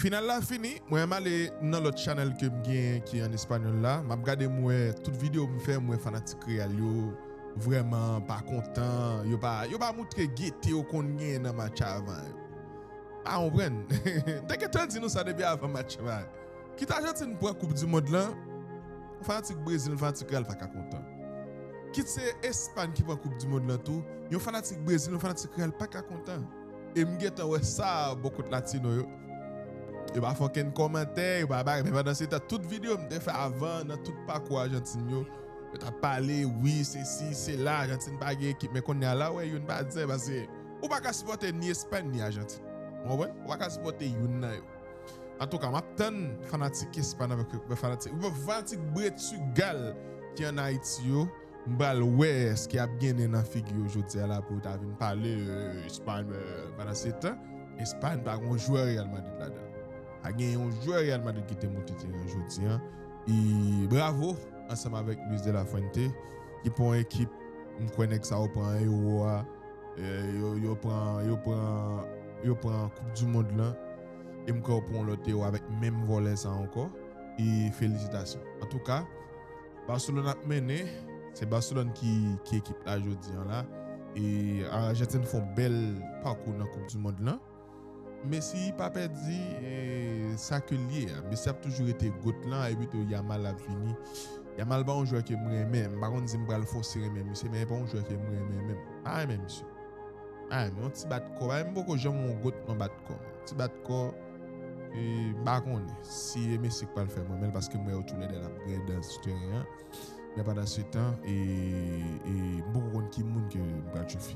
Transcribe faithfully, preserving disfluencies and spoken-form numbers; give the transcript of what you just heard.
Final la fini, mwen m ale nan lòt chanèl ke m gen ki an espanyòl la. M ap gade, m wè tout videyo m fè, m wè fanatik Real yo vrèman pa kontan, yo pa, yo pa moutre gete yo konn gen nan match avan yo. Pa konprann. M te gentan di nou sa depi avan match la. Kit Ajantin pran koup di mond lan, yon fanatik Brezil, yon fanatik Real pa ka kontan. Kit se Espay ki pran koup di mond lan tou, yon fanatik Brezil, yon fanatik Real pa ka kontan. E m gentan wè sa bò kot latino yo. Yo pa fè okenn kòmantè, yo pa bagay, men pandan se tan, tout videyo m te fè avan, nan tout pakou Ajantin yo, yo t ap pale, wi, se si, se la, Ajantin pa gen ekip, men kounye a la, wè, youn pa di, paske ou pa ka sipòte ni Espay, ni Ajantin. Ou konprann? Ou pa ka sipòte youn nan yo. Antouka, m ap tann fanatik Espay avèk fanatik, fanatik Brètigal ki ann Ayiti yo. M pral wè èske y ap gen nen nan figi yo jodi a la pou yo ta vin pale, eh, Espay, eh, pandan se tan, Espay pa gen yon jwè Real Madrid ladan. Pa gen yon jwè Real Madrid ki te monte teren jodi a. E bravo ansanm avèk Luis de la Fuente, ki pran yon ekip, m kwè nèg sa yo pran Euro a, eh, yo, yo pran, yo pran, yo pran Koup di Mond lan, e m kwè yo pran yon lòt Euro avèk menm vòlè sa ankò. E felisitasyon. Antouka, Barcelone ap mennen, se Barcelone ki, ki ekip la jodi a la. E Ajantin fè yon bèl pakou nan Koup di Mond lan. Messi pa pèdi, e sa ke l ye a. Messi ap toujou rete GOAT lan, e pito Yamal ap vini. Yamal pa yon jwè ke m renmen, m pa konn si m pral fòse renmen misye, men e pa yon jwè ke m renmen menm. M pa renmen misye. M pa renmen, yon ti bat kò, pa, m poko janm yon GOAT nan bat kò. Ti bat kò, e, m pa konnen si e Messi k pral fè m renmen l, paske m wè yo toulède l ap grèdan sou teren an. Men pandan se tan, e, e, m poko konn ki moun ke m pral tchofe.